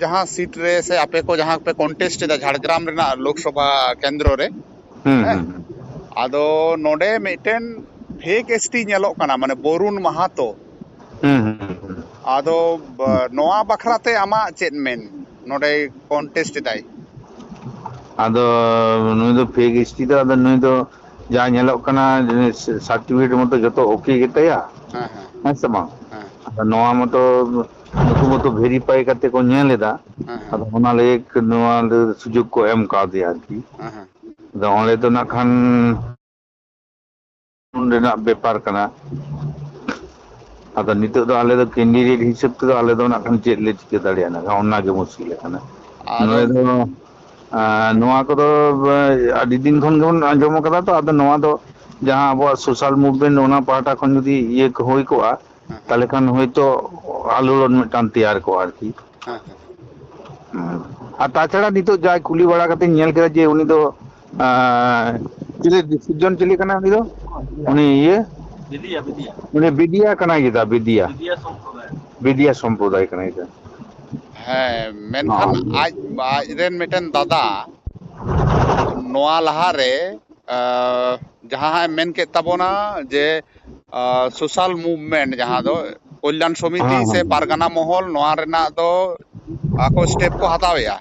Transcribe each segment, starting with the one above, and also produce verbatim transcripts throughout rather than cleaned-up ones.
ᱡᱟᱦᱟᱸ ᱥᱤᱴ ᱨᱮ ᱥᱮ ᱟᱯᱮ ᱠᱚ ᱡᱟᱦᱟᱸ ᱯᱮ ᱠᱚᱱᱴᱮᱥᱴ ᱮᱫᱟ ᱡᱷᱟᱲᱜᱨᱟᱢ ᱨᱮᱱᱟᱜ ᱞᱳᱠᱥᱚᱵᱷᱟ ᱠᱮᱱᱫᱨᱚ ᱨᱮ, ᱦᱩᱸ ᱦᱮᱸ? ᱦᱩᱸ ᱦᱩᱸ᱾ ᱟᱫᱚ ᱱᱚᱰᱮ ᱢᱤᱫᱴᱮᱱ ᱯᱷᱮᱠ ᱮᱥᱴᱤ ᱧᱮᱞᱚᱜ ᱠᱟᱱᱟ, ᱢᱟᱱᱮ ᱵᱚᱨᱩᱱ ᱢᱟᱦᱟᱛᱚ᱾ ᱦᱩᱸ ᱦᱩᱸ ᱦᱩᱸ᱾ ᱟᱫᱚ ᱵ- ᱱᱚᱣᱟ ᱵᱟᱠᱷᱨᱟ ᱛᱮ ᱟᱢᱟᱜ ᱪᱮᱫ ᱢᱮᱱ? ᱱᱚᱰᱮ ᱠᱚᱱᱴᱮᱥᱴ ᱮᱫᱟᱭ᱾ ᱟᱫᱚ ᱱᱩᱭ ᱫᱚ ᱯᱷᱮᱠ ᱮᱥᱴᱤ ᱫᱚ, ᱟᱫᱚ ᱱᱩᱭ ᱫᱚ ᱡᱟ ᱧᱮᱞᱚᱜ ᱠᱟᱱᱟ ᱥᱟᱨᱴᱤᱯᱷᱤᱠᱮᱴ ᱢᱚᱛᱚ ᱡᱚᱛᱚ ᱳᱠᱮ ᱜᱮᱛᱟᱭᱟ, ᱦᱮᱸ ᱦᱮᱸ ᱦᱮᱸ ᱥᱮ ᱵᱟᱝ? ᱦᱮᱸ ᱟᱫᱚ ᱱᱚᱣᱟ ᱢᱚᱛᱚ ᱱᱩᱠᱩ ᱢᱚᱛᱚ ᱵᱷᱮᱨᱤᱯᱷᱟᱭ ᱠᱟᱛᱮ ᱠᱚ ᱧᱮᱞ ᱮᱫᱟ, ᱦᱮᱸ ᱦᱮᱸ ᱟᱫᱚ ᱚᱱᱟ ᱞᱟᱹᱜᱤᱫ ᱱᱚᱣᱟ ᱥᱩᱡᱳᱜᱽ ᱠᱚ ᱮᱢ ᱠᱟᱣᱫᱮᱭᱟ ᱟᱨᱠᱤ᱾ ᱦᱮᱸ ᱦᱮᱸ᱾ ᱟᱫᱚ ᱚᱸᱰᱮ ᱫᱚ ᱱᱟᱜ ᱠᱷᱟᱱ ᱨᱮᱱᱟᱜ ᱵᱮᱯᱟᱨ ᱠᱟᱱᱟ᱾ ᱟᱫᱚ ᱱᱤᱛᱚᱜ ᱫᱚ ᱟᱞᱮ ᱫᱚ ᱠᱮᱱᱰᱤᱰᱮᱴ ᱦᱤᱥᱟᱹᱵ ᱛᱮᱫᱚ ᱟᱞᱮ ᱫᱚ ᱱᱟᱜ ᱠᱷᱟᱱ ᱪᱮᱫ ᱞᱮ ᱪᱤᱠᱟᱹ ᱫᱟᱲᱮᱭᱟᱜᱼᱟ, ᱱᱟᱜ ᱠᱷᱟᱱ ᱚᱱᱟ ᱜᱮ ᱢᱩᱥᱠᱤᱞ ᱠᱟᱱᱟ᱾ ᱟᱫᱚ ᱱᱚᱰᱮ ᱫᱚ ᱟᱨ ᱱᱚᱣᱟ ᱠᱚᱫᱚ ᱟᱹᱰᱤ ᱫᱤᱱ ᱠᱷᱚᱱ ᱜᱮᱵᱚᱱ ᱟᱸᱡᱚᱢ ᱟᱠᱟᱫᱟ ᱛᱚ᱾ ᱟᱫᱚ ᱱᱚᱣᱟ ᱫᱚ ᱡᱟᱦᱟᱸ ᱟᱵᱚᱣᱟᱜ ᱥᱳᱥᱟᱞ ᱢᱩᱵᱷᱢᱮᱱᱴ, ᱚᱱᱟ ᱯᱟᱦᱴᱟ ᱠᱷᱚᱱ ᱡᱩᱫᱤ ᱤᱭᱟᱹ ᱠᱚ ᱦᱩᱭ ᱠᱚᱜᱼᱟ, ᱦᱮᱸ ᱦᱮᱸ ᱛᱟᱦᱚᱞᱮ ᱠᱷᱟᱱ ᱦᱚᱭᱛᱳ ᱟᱞᱳᱲᱚᱱ ᱢᱤᱫᱴᱟᱝ ᱛᱮᱭᱟᱨ ᱠᱚᱜᱼᱟ ᱟᱨᱠᱤ᱾ ᱦᱮᱸ ᱦᱮᱸ᱾ ᱦᱮᱸ᱾ ᱟᱨ ᱛᱟᱪᱷᱟᱲᱟ ᱱᱤᱛᱚᱜ ᱡᱟᱭ ᱠᱩᱞᱤ ᱵᱟᱲᱟ ᱠᱟᱛᱮᱧ ᱧᱮᱞ ᱠᱮᱫᱟ ᱡᱮ ᱩᱱᱤ ᱫᱚ, ᱟᱸ, ᱪᱤᱞᱤ ᱥᱤᱨᱡᱚᱱ ᱪᱤᱞᱤ ᱠᱟᱱᱟᱭ ᱩᱱᱤ ᱫᱚ? ᱩᱱᱤ ᱤᱭᱟᱹ? ᱵᱤᱫᱤᱭᱟ, ᱵᱤᱫᱤᱭᱟ᱾ ᱩᱱᱤ ᱵᱤᱫᱤᱭᱟ ᱠᱟᱱᱟᱭ ᱜᱮᱫᱟ, ᱵᱤᱫᱤᱭᱟ᱾ ᱵᱤᱫᱤᱭᱟ ᱥᱚᱢᱯᱨᱚᱫᱟᱭ᱾ ᱵᱤᱫᱤᱭᱟ ᱥᱚᱢᱯᱨᱚᱫᱟᱭ ᱠᱟᱱᱟᱭ ᱜᱮᱫᱟ᱾ ᱦᱮᱸ, ᱢᱮᱱᱠᱷᱟᱱ ᱟᱡ ᱟᱡᱨᱮᱱ ᱢᱤᱫᱴᱮᱱ ᱫᱟᱫᱟ ᱱᱚᱣᱟ ᱞᱟᱦᱟᱨᱮ, ᱟᱸ, ᱡᱟᱦᱟᱸ ᱮ ᱢᱮᱱ ᱠᱮᱫ ᱛᱟᱵᱚᱱᱟ ᱡᱮ, ᱟᱸ, ᱥᱳᱥᱟᱞ ᱢᱩᱵᱷᱢᱮᱱᱴ, ᱡᱟᱦᱟᱸ ᱫᱚ ᱠᱚᱞᱭᱟᱱ ᱥᱚᱢᱤᱛᱤ ᱦᱮᱸ, ᱥᱮ ᱦᱮᱸ᱾ ᱯᱟᱨᱜᱟᱱᱟ ᱢᱚᱦᱚᱞ, ᱱᱚᱣᱟ ᱨᱮᱱᱟᱜ ᱫᱚ ᱟᱠᱚ ᱥᱴᱮᱯ ᱠᱚ ᱦᱟᱛᱟᱣᱮᱫᱼᱟ᱾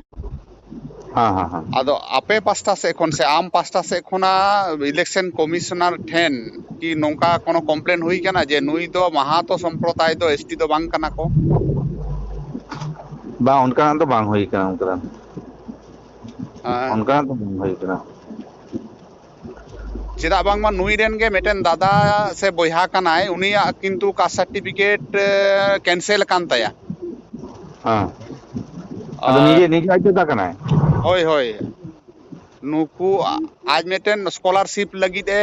ᱦᱮᱸ, ᱦᱮᱸ, ᱦᱮᱸ᱾ ᱟᱫᱚ ᱟᱯᱮ ᱯᱟᱥᱴᱟ ᱥᱮᱫ ᱠᱷᱚᱱ ᱥᱮ ᱟᱢ ᱯᱟᱥᱴᱟ ᱥᱮᱫ ᱠᱷᱚᱱᱟᱜ ᱤᱞᱮᱠᱥᱚᱱ ᱠᱚᱢᱤᱥᱚᱱᱟᱨ ᱴᱷᱮᱱ ᱠᱤ ᱱᱚᱝᱠᱟ ᱠᱳᱱᱳ ᱠᱚᱢᱯᱞᱮᱱ ᱦᱩᱭ ᱠᱟᱱᱟ ᱡᱮ ᱱᱩᱭ ᱫᱚ ᱢᱟᱦᱟᱛᱚ ᱥᱚᱢᱯᱨᱚᱫᱟᱭ ᱫᱚ, ᱮᱥᱴᱤ ᱫᱚ ᱵᱟᱝ ᱠᱟᱱᱟ ᱠᱚ? ᱵᱟᱝ, ᱚᱱᱠᱟᱱᱟᱜ ᱫᱚ ᱵᱟᱝ ᱦᱩᱭ ᱠᱟᱱᱟ, ᱚᱱᱠᱟᱱᱟᱜ᱾ ᱦᱮᱸ᱾ ᱚᱱᱠᱟᱱᱟᱜ ᱫᱚ ᱵᱟᱝ ᱦᱩᱭ ᱠᱟᱱᱟ᱾ ᱪᱮᱫᱟᱜ ᱵᱟᱝᱢᱟ ᱱᱩᱭ ᱨᱮᱱ ᱜᱮ ᱢᱤᱫᱴᱮᱱ ᱫᱟᱫᱟ ᱥᱮ ᱵᱚᱭᱦᱟ ᱠᱟᱱᱟᱭ, ᱩᱱᱤᱭᱟᱜ ᱠᱤᱱᱛᱩ ᱠᱟᱥᱴ ᱥᱟᱨᱴᱤᱯᱷᱤᱠᱮᱴ ᱠᱮᱱᱥᱮᱞ ᱟᱠᱟᱱ ᱛᱟᱭᱟ᱾ ᱦᱮᱸ᱾ ᱟᱫᱚ ᱟᱨ ᱱᱤᱡᱮ, ᱱᱤᱡᱮ ᱟᱡ ᱫᱟᱫᱟ ᱠᱟᱱᱟᱭ? ᱦᱳᱭ, ᱦᱳᱭ᱾ ᱱᱩᱠᱩ ᱟ-, ᱟᱡ ᱢᱤᱫᱴᱮᱱ ᱥᱠᱚᱞᱟᱨᱥᱤᱯ ᱞᱟᱹᱜᱤᱫ ᱮ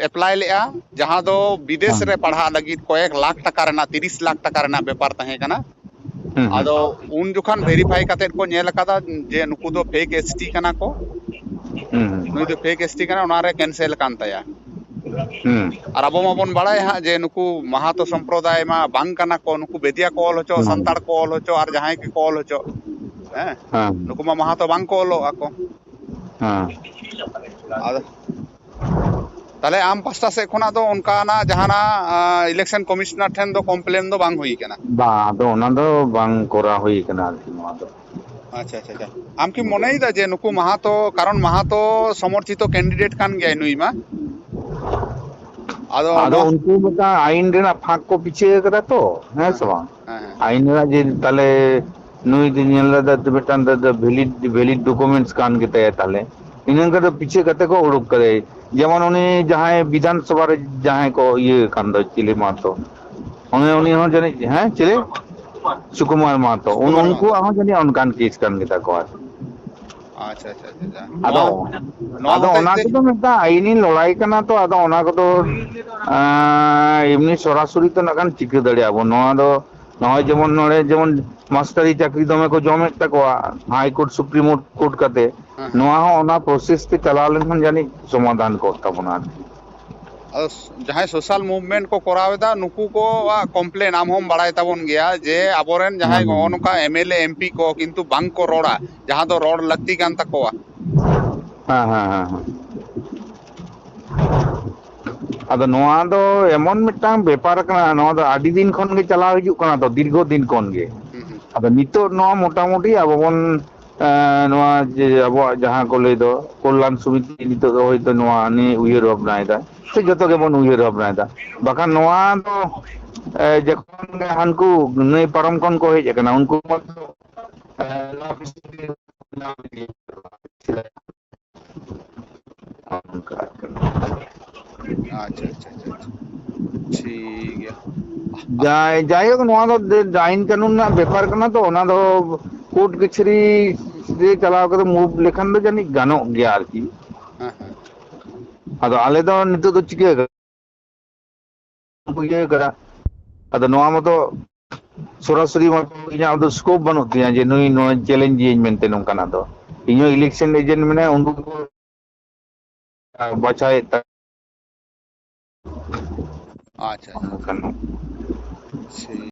ᱮᱯᱞᱟᱭ ᱞᱮᱜᱼᱟ, ᱡᱟᱦᱟᱸ ᱫᱚ ᱵᱤᱫᱮᱥ ᱦᱮᱸ᱾ ᱨᱮ ᱯᱟᱲᱦᱟᱜ ᱞᱟᱹᱜᱤᱫ ᱠᱚᱭᱮᱠ ᱞᱟᱠᱷ ᱴᱟᱠᱟ ᱨᱮᱱᱟᱜ, ᱛᱤᱨᱤᱥ ᱞᱟᱠᱷ ᱴᱟᱠᱟ ᱨᱮᱱᱟᱜ ᱵᱮᱯᱟᱨ ᱛᱟᱦᱮᱸ ᱠᱟᱱᱟ᱾ ᱦᱩᱸ, ᱦᱩᱸ᱾ ᱟᱫᱚ ᱩᱱ ᱡᱚᱠᱷᱚᱱ ᱵᱷᱮᱨᱤᱯᱷᱟᱭ ᱠᱟᱛᱮᱫ ᱠᱚ ᱧᱮᱞ ᱟᱠᱟᱫᱟ ᱡᱮ ᱱᱩᱠᱩ ᱫᱚ ᱯᱷᱮᱠ ᱮᱥᱴᱤ ᱠᱟᱱᱟ ᱠᱚ, ᱦᱩᱸ, ᱦᱩᱸ᱾ ᱱᱩᱭ ᱫᱚ ᱯᱷᱮᱠ ᱮᱥᱴᱤ ᱠᱟᱱᱟ, ᱚᱱᱟᱨᱮ ᱠᱮᱱᱥᱮᱞ ᱟᱠᱟᱱ ᱛᱟᱭᱟ᱾ ᱦᱩᱸ᱾ ᱟᱨ ᱟᱵᱚ ᱢᱟᱵᱚᱱ ᱵᱟᱲᱟᱭᱟ ᱦᱟᱸᱜ ᱡᱮ ᱱᱩᱠᱩ ᱢᱟᱦᱟᱛᱚ ᱥᱚᱢᱯᱨᱚᱫᱟᱭ ᱢᱟ ᱵᱟᱝ ᱠᱟᱱᱟ ᱠᱚ, ᱱᱩᱠᱩ ᱵᱮᱫᱤᱭᱟ ᱠᱚ ᱚᱞ ᱦᱚᱪᱚ, ᱦᱩᱸ᱾ ᱥᱟᱱᱛᱟᱲ ᱠᱚ ᱚᱞ ᱦᱚᱪᱚ, ᱟᱨ ᱡᱟᱦᱟᱸᱭ ᱜᱮᱠᱚ ᱚᱞ ᱦᱚᱪᱚ, ᱦᱮᱸ, ᱦᱮᱸ᱾ ᱱᱩᱠᱩ ᱢᱟ ᱢᱟᱦᱟᱛᱚ ᱵᱟᱝ ᱠᱚ ᱚᱞᱚᱜ ᱟᱠᱚ᱾ ᱦᱮᱸ᱾ ᱟᱫᱚ ᱛᱟᱦᱞᱮ ᱟᱢ ᱯᱟᱥᱴᱟ ᱥᱮᱫ ᱠᱷᱚᱱᱟᱜ ᱫᱚ ᱚᱱᱠᱟᱱᱟᱜ ᱡᱟᱦᱟᱱᱟᱜ ᱤᱞᱮᱠᱥᱚᱱ ᱠᱚᱢᱤᱥᱚᱱᱟᱨ ᱴᱷᱮᱱ ᱫᱚ ᱠᱚᱢᱯᱞᱮᱱ ᱫᱚ ᱵᱟᱝ ᱦᱩᱭ ᱠᱟᱱᱟ? ᱵᱟᱝ, ᱟᱫᱚ ᱚᱱᱟ ᱫᱚ ᱵᱟᱝ ᱠᱚᱨᱟᱣ ᱦᱩᱭ ᱠᱟᱱᱟ ᱟᱨᱠᱤ ᱱᱚᱣᱟ ᱫᱚ᱾ ᱟᱪᱪᱷᱟ, ᱟᱪᱪᱷᱟ, ᱟᱪᱪᱷᱟ᱾ ᱟᱢ ᱠᱤ ᱢᱚᱱᱮᱭᱮᱫᱟ ᱡᱮ ᱱᱩᱠᱩ ᱢᱟᱦᱟᱛᱚ, ᱠᱟᱨᱚᱱ ᱢᱟᱦᱟᱛᱚ ᱥᱚᱢᱚᱨᱛᱷᱤᱛᱚ ᱠᱮᱱᱰᱤᱰᱮᱴ ᱠᱟᱱ ᱜᱮᱭᱟᱭ ᱱᱩᱭ ᱢᱟ? ᱟᱫᱚ ᱟᱫᱚ ᱱᱚᱣᱟ ᱩᱱᱠᱩ ᱢᱤᱫᱴᱟᱝ ᱟᱭᱤᱱ ᱨᱮᱱᱟᱜ ᱯᱷᱟᱸᱠ ᱠᱚ ᱯᱤᱪᱷᱟᱹ ᱠᱟᱫᱟ ᱛᱚ, ᱦᱮᱸ ᱦᱮᱸ, ᱥᱮ ᱵᱟᱝ? ᱦᱮᱸ, ᱦᱮᱸ᱾ ᱟᱭᱤᱱ ᱨᱮᱱᱟᱜ ᱡᱮ ᱛᱟᱦᱞᱮ ᱱᱩᱭ ᱫᱚ ᱧᱮᱞ ᱞᱮᱫᱟ ᱛᱚ ᱢᱤᱫᱴᱟᱝ ᱫᱚ, ᱫᱚ ᱵᱷᱮᱞᱤᱰ, ᱵᱷᱮᱞᱤᱰ ᱰᱚᱠᱩᱢᱮᱱᱴᱥ ᱠᱟᱱ ᱜᱮᱛᱟᱭᱟ ᱛᱟᱦᱞᱮ᱾ ᱤᱱᱟᱹ ᱠᱟᱛᱮ ᱯᱤᱪᱷᱟᱹ ᱠᱟᱛᱮ ᱠᱚ ᱩᱰᱩᱠ ᱠᱟᱫᱮᱭᱟ᱾ ᱡᱮᱢᱚᱱ ᱩᱱᱤ ᱡᱟᱦᱟᱸᱭ ᱵᱤᱫᱷᱟᱱ ᱥᱚᱵᱷᱟ ᱨᱮ ᱡᱟᱦᱟᱸᱭ ᱠᱚ ᱤᱭᱟᱹ ᱠᱟᱱ ᱫᱚ, ᱪᱤᱞᱤ ᱢᱟᱦᱟᱛᱚ? ᱩᱱᱤ, ᱩᱱᱤ ᱦᱚᱸ ᱡᱟᱹᱱᱤᱡ, ᱦᱮᱸ, ᱪᱤᱞᱤ? ᱥᱩᱠᱩᱢᱟᱨ ᱢᱟᱦᱟᱛᱚ᱾ ᱩᱱ-, ᱥᱩᱠᱩᱢᱟᱨ ᱢᱟᱦᱟᱛᱚ᱾ ᱩᱱᱠᱩᱣᱟᱜ ᱦᱚᱸ ᱡᱟᱹᱱᱤᱡ ᱚᱱᱠᱟᱱ ᱠᱮᱥ ᱠᱟᱱ ᱜᱮᱛᱟ ᱠᱚᱣᱟ᱾ ᱟᱪᱪᱷᱟ, ᱟᱪᱪᱷᱟ, ᱟᱪᱪᱷᱟ, ᱟᱪᱪᱷᱟ᱾ ᱟᱫᱚ, ᱱᱚᱣᱟ, ᱱᱚᱣᱟ ᱟᱫᱚ ᱦᱚᱛᱮᱡ ᱚᱱᱟ ᱛᱮ ᱠᱚᱫᱚ ᱢᱤᱫᱴᱟᱝ ᱟᱭᱤᱱᱤ ᱞᱚᱲᱟᱭ ᱠᱟᱱᱟ ᱛᱚ, ᱟᱫᱚ ᱚᱱᱟ ᱠᱚᱫᱚ, ᱟᱸ, ᱮᱢᱱᱤ ᱥᱚᱨᱟᱥᱚᱨᱤ ᱛᱚ ᱱᱟᱜ ᱠᱷᱟᱱ ᱪᱤᱠᱟᱹ ᱫᱟᱲᱮᱭᱟᱜᱼᱟ ᱵᱚᱱ᱾ ᱱᱚᱣᱟ ᱫᱚ, ᱱᱚᱜᱼᱚᱭ ᱡᱮᱢᱚᱱ ᱱᱚᱰᱮ ᱡᱮᱢᱚᱱ ᱢᱟᱥᱴᱟᱨᱤ ᱪᱟᱹᱠᱨᱤ ᱫᱚᱢᱮ ᱠᱚ ᱡᱚᱢᱮᱫ ᱛᱟᱠᱚᱣᱟ, ᱦᱟᱭ ᱠᱳᱨᱴ, ᱥᱩᱯᱨᱤᱢ ᱠᱳᱨᱴ ᱠᱟᱛᱮ᱾ ᱦᱮᱸ, ᱦᱮᱸ᱾ ᱱᱚᱣᱟ ᱦᱚᱸ ᱚᱱᱟ ᱯᱨᱚᱥᱮᱥ ᱛᱮ ᱪᱟᱞᱟᱣ ᱞᱮᱱᱠᱷᱟᱱ ᱡᱟᱹᱱᱤᱡ ᱥᱚᱢᱟᱫᱷᱟᱱ ᱠᱚᱜ ᱛᱟᱵᱚᱱᱟ ᱟᱨᱠᱤ᱾ ᱟᱫᱚ ᱡᱟᱦᱟᱸᱭ ᱥᱳᱥᱟᱞ ᱢᱩᱵᱷᱢᱮᱱᱴ ᱠᱚ ᱠᱚᱨᱟᱣ ᱮᱫᱟ, ᱱᱩᱠᱩ ᱠᱚᱣᱟᱜ ᱠᱚᱢᱯᱞᱮᱱ ᱟᱢ ᱦᱚᱸᱢ ᱵᱟᱲᱟᱭ ᱛᱟᱵᱚᱱ ᱜᱮᱭᱟ ᱡᱮ ᱟᱵᱚᱨᱮᱱ ᱦᱮᱸ, ᱡᱟᱦᱟᱸᱭ ᱦᱮᱸ᱾ ᱱᱚᱜᱼᱚ ᱱᱚᱝᱠᱟ M L A, M P ᱠᱚ ᱠᱤᱱᱛᱩ ᱵᱟᱝ ᱠᱚ ᱨᱚᱲᱟ, ᱡᱟᱦᱟᱸ ᱫᱚ ᱨᱚᱲ ᱞᱟᱹᱠᱛᱤ ᱠᱟᱱ ᱛᱟᱠᱚᱣᱟ᱾ ᱦᱮᱸ, ᱦᱮᱸ, ᱦᱮᱸ, ᱦᱮᱸ᱾ ᱟᱫᱚ ᱱᱚᱣᱟ ᱫᱚ ᱮᱢᱚᱱ ᱢᱤᱫᱴᱟᱝ ᱵᱮᱯᱟᱨ ᱠᱟᱱᱟ, ᱱᱚᱣᱟ ᱫᱚ ᱟᱹᱰᱤ ᱫᱤᱱ ᱠᱷᱚᱱ ᱜᱮ ᱪᱟᱞᱟᱣ ᱦᱤᱡᱩᱜ ᱠᱟᱱᱟ ᱛᱚ, ᱫᱤᱨᱜᱷᱚ ᱫᱤᱱ ᱠᱷᱚᱱ ᱜᱮ᱾ ᱦᱩᱸ, ᱦᱩᱸ᱾ ᱟᱫᱚ ᱱᱤᱛᱚᱜ ᱱᱚᱣᱟ ᱢᱚᱴᱟᱢᱩᱴᱤ ᱟᱵᱚ ᱵᱚᱱ, ᱮᱸ, ᱱᱚᱣᱟ ᱡᱮ ᱟᱵᱚᱣᱟᱜ ᱡᱟᱦᱟᱸ ᱠᱚ ᱞᱟᱹᱭ ᱫᱚ ᱠᱚᱞᱞᱟᱱ ᱥᱚᱢᱤᱛᱤ, ᱱᱤᱛᱚᱜ ᱫᱚ ᱦᱚᱭᱛᱳ ᱱᱚᱣᱟ ᱱᱤᱭᱮ ᱩᱭᱦᱟᱹᱨ ᱵᱷᱟᱵᱽᱱᱟᱭᱮᱫᱟ, ᱥᱮ ᱡᱚᱛᱚ ᱜᱮᱵᱚᱱ ᱩᱭᱦᱟᱹᱨ ᱵᱷᱟᱵᱽᱱᱟᱭᱮᱫᱟ᱾ ᱵᱟᱠᱷᱟᱱ ᱱᱚᱣᱟ ᱫᱚ, ᱮ, ᱡᱚᱠᱷᱚᱱ ᱜᱮ ᱦᱟᱱᱠᱩ ᱱᱟᱹᱭ ᱯᱟᱨᱚᱢ ᱠᱷᱚᱱ ᱠᱚ ᱦᱮᱡ ᱟᱠᱟᱱᱟ, ᱩᱱᱠᱩ ᱢᱟᱛᱚ, ᱮ, ᱱᱚᱣᱟ ᱵᱤᱥᱚᱭ ᱛᱮ ᱚᱱᱠᱟ ᱟᱨᱠᱤ᱾ ᱟᱪᱪᱷᱟ, ᱟᱪᱪᱷᱟ, ᱟᱪᱪᱷᱟ, ᱟᱪᱪᱷᱟ᱾ ᱴᱷᱤᱠ ᱜᱮᱭᱟ᱾ ᱡᱟᱭ-, ᱡᱟᱭᱦᱳᱠ, ᱱᱚᱣᱟ ᱫᱚ ᱫᱮ-, ᱟᱭᱤᱱ ᱠᱟᱹᱱᱩᱱ ᱨᱮᱱᱟᱜ ᱵᱮᱯᱟᱨ ᱠᱟᱱᱟ ᱛᱚ, ᱚᱱᱟ ᱫᱚ ᱠᱳᱨᱴ ᱠᱟᱹᱪᱷᱟᱹᱨᱤ ᱨᱮ ᱪᱟᱞᱟᱣ ᱠᱟᱛᱮ ᱢᱩᱵᱷ ᱞᱮᱠᱷᱟᱱ ᱫᱚ ᱡᱟᱹᱱᱤᱡ ᱜᱟᱱᱚᱜ ᱜᱮᱭᱟ ᱟᱨᱠᱤ᱾ ᱦᱮᱸ, ᱦᱮᱸ᱾ ᱟᱫᱚ ᱟᱞᱮ ᱫᱚ ᱱᱤᱛᱚᱜ ᱫᱚ ᱪᱤᱠᱟᱹ ᱠᱚ ᱤᱭᱟᱹ ᱠᱟᱫᱟ᱾ ᱟᱫᱚ ᱱᱚᱣᱟ ᱢᱚᱛᱚ ᱥᱚᱨᱟᱥᱚᱨᱤ ᱢᱚᱛᱚ ᱤᱧᱟᱹᱜ ᱫᱚ ᱥᱠᱳᱯ ᱵᱟᱹᱱᱩᱜ ᱛᱤᱧᱟᱹ ᱡᱮ ᱱᱩᱭ ᱱᱚᱣᱟ ᱪᱮᱞᱮᱧᱡᱽ ᱤᱭᱟᱹᱧ ᱢᱮᱱᱛᱮ ᱱᱚᱝᱠᱟᱱᱟᱜ ᱫᱚ᱾ ᱤᱧ ᱦᱚᱸ ᱤᱞᱮᱠᱥᱚᱱ ᱮᱡᱮᱱᱴ ᱢᱮᱱᱟᱭᱟ, ᱩᱱᱠᱩ ᱠᱚ ᱵᱟᱪᱷᱟᱣᱮᱫ ᱛᱟᱠᱚᱣᱟ᱾ ᱟᱪᱪᱷᱟ, ᱟᱪᱪᱷᱟ᱾ ᱚᱱᱠᱟᱱᱟᱜ᱾ ᱴᱷᱤᱠ᱾